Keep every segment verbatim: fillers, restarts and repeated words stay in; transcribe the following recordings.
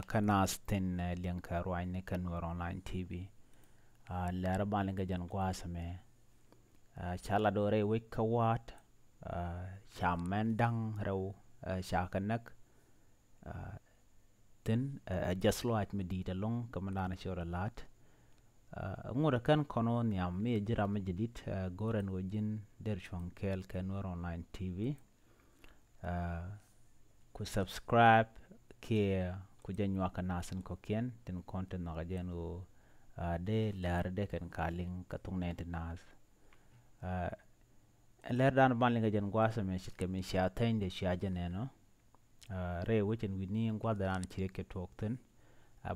Kä naath tin liŋ kɛ ruacni kä Nuer Online T V. Lɛr ban liŋ kɛ jɛn gua̱a̱th mɛ. Ca lat ɣöö rɛy wec kä wa̱a̱t, ca mɛn da̱ŋ rɛw ca kɛ näk. Thin ɛ jɛth lɔaac mi di̱i̱t ɛlɔ̱ŋ kɛ mi da̱a̱n cɛ rɔ la̱t. Ŋut ɛ kɛn kɔn ɣöö nhiam mi ɛ ji̱ ram mi jɛ di̱t, go̱rɛ ni ɣöö ji̱n der cuɔ̱ŋ kɛɛl kɛ Nuer Online T V. Ku subscribe kiɛ ku jɛ nyuak kɛ naath in kɔ̱kiɛn tin kɔn ti nhɔk ɛ jɛn ɣöö dee lɛr dee kɛn ka liŋ kɛ thok nɛɛni ti naath. Lɛr dan ban liŋ kɛ jɛn gua̱a̱th ɛmɛ ce̱tkɛ mi cia theny dee cia jɛ nɛn ɔ. Rɛy wec in wi̱ni gua̱a̱th dan ci riɛk cɛ tuɔɔk thi̱n.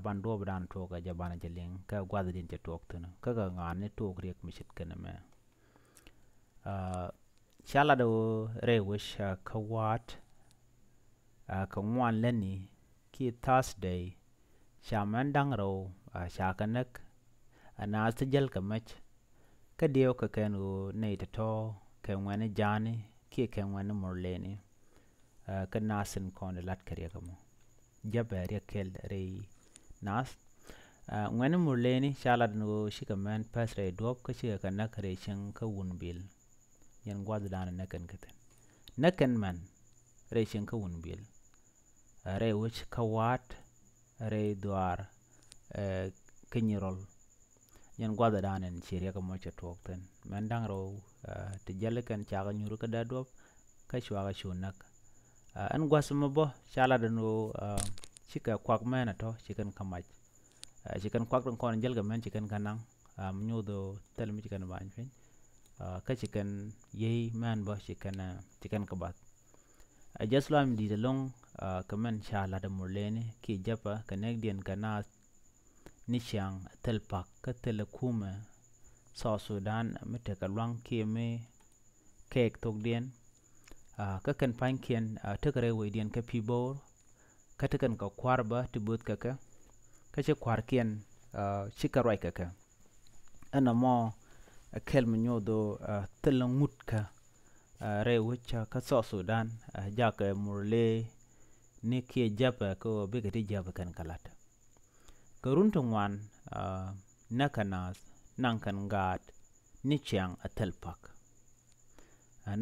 Ban duɔɔp dan tuɔɔk ɛ jɛ ban jɛ liŋ kä gua̱a̱th din cɛ tuɔɔk thi̱n kä kɛ ŋa̱a̱n ni tuɔɔk riɛk mi ce̱tkɛ nɛmɛ. Ca lat ɣöö rɛy wec kä wa̱a̱t kä ŋuan lätni kiɛ Thursday ca mɛn da̱ŋ rɛw ca kɛ näk. Ɛ naath ti jäl kɛ mɛc kä diɛw kɛ kɛn ɣöö nɛy tɔ̱tɔ̱ kɛ ŋuɛ̈ni ja̱a̱ni kiɛ kɛ ŋuɛ̈ni murleni. Kä naath in kɔn di lat kɛ riɛk ɛmɔ jäpɛ riɛk kɛl rɛy naath. Ŋuɛ̈ni murleni ca lat ni ɣöö cikɛ mɛn päth rɛy duɔ̱p kä cikɛ kɛ näk rɛy cieŋ kä wun bil. Yɛn gua̱th dan näk kɛn kä thi̱n näk kɛn mɛn rɛy cieŋ kä wun bil. Rɛy wec kä wa̱a̱t rɛy dhuaar kä nyirɔl. Yɛn gua̱th dan in ci riɛk ɛmɔ cɛ tuɔɔk thi̱n mɛn da̱ŋ rɛw ti jäl kɛn cakɛ nyuur kä dee duɔ̱p kä cuakɛ cu näk. Ɛn gua̱th mɛ bä ca lat ɛn ɣöö cikɛ kuak mɛn ɛ tɔ̱ ci kɛn kä mac. Ci kɛn kuak tin kɔn jäl kɛ mɛn ci kɛn kä naŋ. Mi nyoth ɣöö thil mi ci kɛn ba̱ny piny kä ci kɛn yiey mɛn bä ci kɛn ci kɛn kä bath. Ɛ jɛth lɔaac mi di̱i̱t ɛlɔ̱ŋ kɛ mɛn ca lat ɛ murleni kiɛ jäpä kɛ näkdiɛn kɛ naath ni ciaŋ thil pak kä thil ɛ kumɛ South Sudan mi tekɛ luaŋ kiɛ mi kɛɛk thokdiɛn. Kä kɛn pa̱nykiɛn tekɛ rɛy wecdiɛn kɛ Pibor kä tekɛn kɛ kua̱r bä ti böth kɛ kɛ kä ci kua̱rkiɛn cikɛ ruac kɛ kɛ. Ɛn ɛmɔ ɛ kɛl mi nyoth ɣöö thil ŋut kä rɛy wec kä South Sudan jakɛ murle ni kiɛ jäpɛ kä ɣöö bikɛ ti jäpɛ kɛn kɛ la̱t. Kɛ run ti ŋuan näk kɛ naath naŋ kɛn gaat ni ciaŋ ɛ thil pak.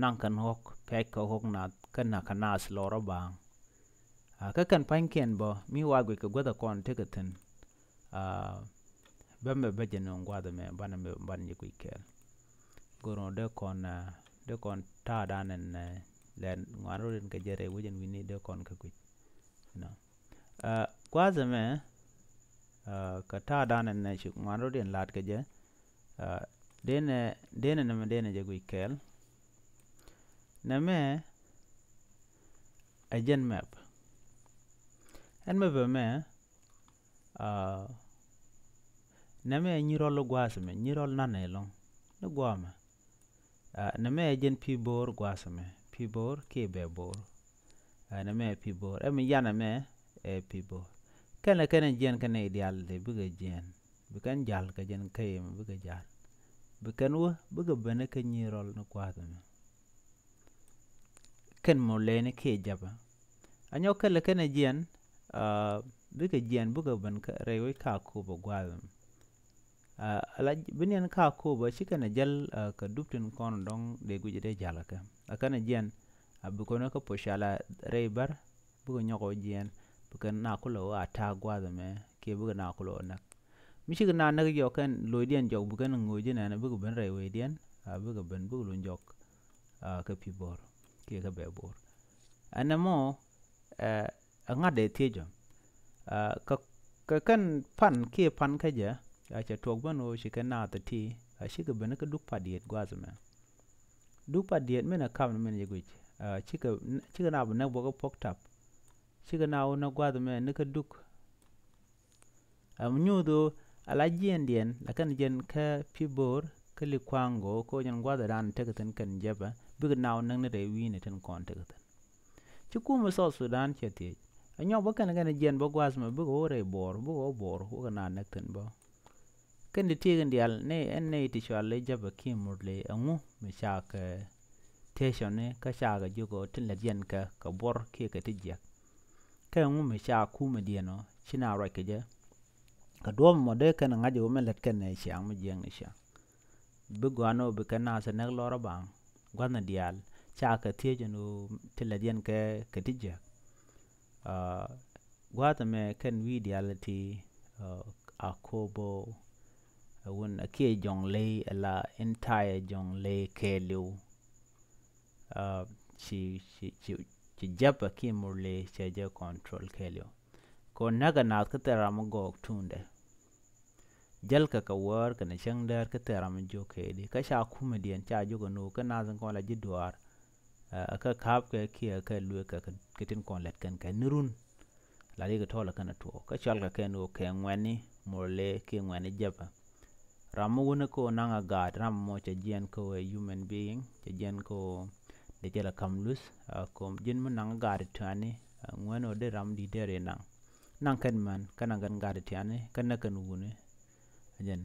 Naŋ kɛn ɣɔ̱k piac kɛ ɣɔ̱k naath kä näk kɛ naath lɔrä baaŋ. Kä kɛn pa̱nykiɛn bä mi wa guic kɛ guäth ɛ kɔn tekɛ thi̱n. Bä mɛ bä jɛ nöŋ gua̱a̱th ɛmɛ banɛ mɛ banɛ jɛ guic kɛɛl. Go̱r ɣöö dee kɔn dee kɔn ta̱a̱ dan ɛn lɛ ŋuan rot in kɛ jɛ rɛy wec ɛn wi̱ni dee kɔn kɛ guic. Gua̱a̱th ɛmɛ kɛ ta̱a̱ dan ɛn ci ŋuan rot in la̱t kɛ jɛ. Denɛ denɛ nɛmɛ denɛ jɛ guic kɛɛl. Nɛmɛ ɛ jɛn mɛp. Ɛn mɛp ɛmɛ nɛmɛ ɛ nyirɔl gua̱a̱th ɛmɛ nyirɔl nanɛ ɛlɔ̱ŋ ni gua̱a̱mɛ. Nɛmɛ ɛ jɛn Pibor gua̱a̱th ɛmɛ Pibor kiɛ Bɛbor. Nɛmɛ ɛ Pibor ɛmɛ yan ɛmɛ ɛ Pibor. Kɛnɛ kɛnɛ jiɛn kɛnɛ idial ti bikɛ jiɛn bi kɛn jal kɛ jɛn kä yem bikɛ jal. Bi kɛn wä bikɛ ben kä nyirɔl ni gua̱a̱th ɛmɛ. Kɛn mɔ lɛni kiɛ japɛ a nyɔk kɛlɛ kɛnɛ jiɛn. Bikɛ jiɛn bikɛ ben rɛy wec ka kop a gua̱a̱th ɛmɛ. Ala bi niɛn ka kop a ci kɛnɛ jäl kɛ dup tin kɔn dɔŋ dee guic dee jal kɛ a kɛnɛ jiɛn. A bi kɔn kä puɔ̱c ala rɛy bär bikɛ nyɔk ɔ jiɛn. Bikɛ na kulɛ ɣöö a ta̱a̱ gua̱a̱th ɛmɛ kiɛ bikɛ na kulɛ ɣöö näk. Mi cikɛ na näk jɔk kɛn lo̱cdiɛn jɔk bikɛ ni ŋo̱o̱c inɛn bikɛ ben rɛy wecdiɛn. Bikɛ ben bikɛ luny jɔk kä Pibor kiɛ kä Bɛbor. Ɛn ɛmɔ ɛ ŋa̱t dee thiec ɔ. Kɛ kɛn pan kiɛ pan kä jɛ a cɛ tuɔk ben ɣöö ci kɛn naath ɛ ti a cikɛ ben kä duk pat diet gua̱a̱th ɛmɛ. Duk pat diet min ɛ kap ni min jɛ guic. Cikɛ cikɛ na bi näk bä kä puɔ̱k tap. Cikɛ na wä näk gua̱a̱th ɛmɛ ni kä duk. Ɛm nyuuth ɣöö ala jiɛndiɛn la kɛn jɛn kä Pibor kä Likwaŋ go̱o̱k kä jɛn gua̱a̱th ɛ da̱a̱n tekɛ thi̱n kɛn jɛpɛ bikɛ na wä näk ni rɛy wi̱i̱ni tin kɔn tekɛ thi̱n. Ci kumɛ South Sudan cɛ thiec. Ɛ nyɔk bä kɛn kɛn jiɛn bä gua̱a̱th ɛmɛ bikɛ wä rɛy Bor bikɛ wä Bor wä kɛ na näk thi̱n bä. Kɛn ti tiek in diaal ni ɛn nɛy ti cual i̱ Japɛ kiɛ Murle ɛŋu mi cakɛ tëë cɔni kä cakɛ jiök ɔ tin lät yɛn kɛ kɛ buɔr kiɛ kɛ ti jiɛk. Kɛ ŋu mi ca kumɛ diɛn ɔ ci na ruac kɛ jɛ. Kɛ duɔ̱ɔ̱p mɔ dee kɛn ŋa̱c ɛ wä mɛ lät kɛn ɛ ciaŋ mi jiɛŋ ni ciaŋ. Bi gɔaa ni wä bi kɛn naath ɛ näk lɔr ɛ baŋ gua̱thni diaal ca kɛ thiec ɛn wä ti lät yɛn kɛ kɛ ti jiäk. Gua̱a̱th ɛmɛ kɛn wi̱i̱ diaal ti Akobo ɛ wun a kiɛ Jɔŋley ɛ la entire Jɔŋley kɛɛliw. Ci ci ci ci jɛpɛ ki Murle cɛ jɛ control kɛɛliw. Kɛ ɣöö näkɛ naath kä thil ram mi gɔɔk tuundɛ. Jäl kɛ kɛ wäär kɛnɛ cäŋ däär kä thil ram mi jiök kɛ di kä ca kumɛ diɛn ca jiök ɛn ɣöö kä naath in kɔn la ji̱ duaar. Kä ka̱a̱pkɛ kiɛ kä lueekkɛ kɛ tin kɔn lɛt kɛn kɛ ni run. La ri kɛ tɔl kɛn a tuɔɔk kä cɔal kɛ kɛn ɣöö kɛ ŋuɛ̈tni Murle kiɛ ŋuɛ̈tni jɛpɛ. Ram mi wuni kä ɣöö naŋ a gaat ram mɔ cɛ jiɛn kä ɣöö human being cɛ jiɛn kä ɣöö dee jɛ la ka̱m luth. Kom ji̱n mi naŋ a gaat tuani ŋuɛ̈tni ɣöö dee ram di̱t dee ri naŋ. Naŋ kɛn män kä naŋ kɛn gaat tuani kä näk kɛn wuni. Jɛn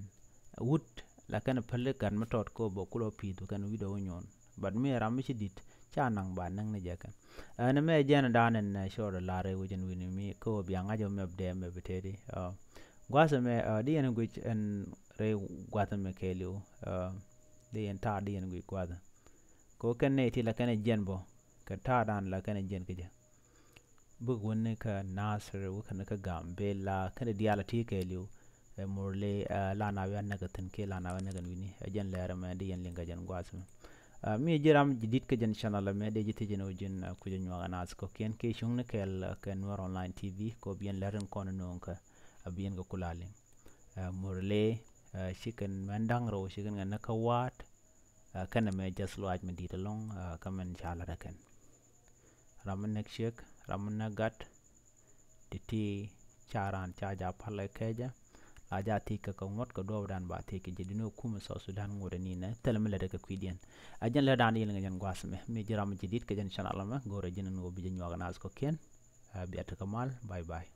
wut la kɛn päli gat mi tɔt kä ɣöö bɛ kulɔ pi̱i̱th kɛn wi̱dɛ wä nyuɔn. But mi ram mi ci di̱t ca naŋ ba näk ni jɛ kɛn. Ɛn mɛ jɛn dan ɛn cɔɔr lar rɛy wecin wi̱ni mi kä ɣöö bia ŋa̱c ɛ mɛp dee mɛp teti. Gua̱a̱th ɛmɛ di yɛn guic ɛn rɛy gua̱a̱th ɛmɛ kɛɛliw. Di yɛn ta̱a̱ di yɛn guic gua̱a̱th ɛ kɛ ɣöö kɛn nɛy ti la kɛn ɛ jiɛn bɔ kɛ ta̱a̱ dan la kɛn ɛ jiɛn kä jɛ. Bik wä ni kä Nasir wä kɛn kä Gambela kɛn diaal a ti kɛɛliw. Ɛ Murle la na wian näk kä thi̱n kiɛ la na wian näk kɛn wi̱ni ɛ jɛn lɛr ɛmɛ di yɛn liŋ kä jɛn gua̱a̱th ɛmɛ. Mi ji̱ ram ji̱ di̱t kä jɛn channel ɛmɛ di ji̱ thiec ɛn wä ji̱n kucä nyuak anath kɔ̱kiɛn kiɛ cuŋni kɛɛl kɛ Nuer Online T V kɛ wä bi yɛn lɛr in kɔn in no̱o̱ŋ kä a bi yɛn kɛ kula liŋ. Murle ci kɛn mɛn da̱ŋ rɛw ci kɛn kɛn näk kä wa̱a̱t. Kɛn ɛmɛ jɛth luaac mi di̱i̱t ɛlɔ̱ŋ kä mɛn ca la̱t ɛ kɛn. Ram mi näk ciek ram mi näk gat. Ti ti ca raan ca ja pal ɛ kɛcä. La ja thiec kɛ kɛ ŋuɔ̱t kɛ duɔɔpdan ba thiec kɛ jɛ duni ɛ kumɛ South Sudan ŋuɔ̱t ɛ ninɛ thilɛ mi lät ɛ kɛ kui̱diɛn. Ɛ jɛn lät dan yɛn kɛ jɛn gua̱a̱th ɛmɛ mi ji̱ ram mi ci di̱t kɛ jɛn channel ɛmɛ go̱o̱rɛ ji̱n ɛn ɣöö bi jɛ nyuak ɛ naath kɔ̱kiɛn. Bia tekɛ mal bye bye.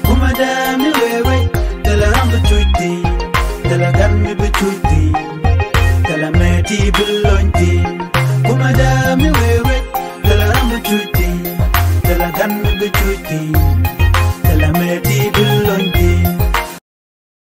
Kumɛ dee mi wee wec thilɛ ram bi cuc thi̱n thilɛ gan mi bi cuc thi̱n thilɛ mɛ ti bi lony thi̱n. Kumɛ dee mi wee wec thilɛ ram bi cuc thi̱n thilɛ gan mi bi cuc thi̱n thilɛ mɛ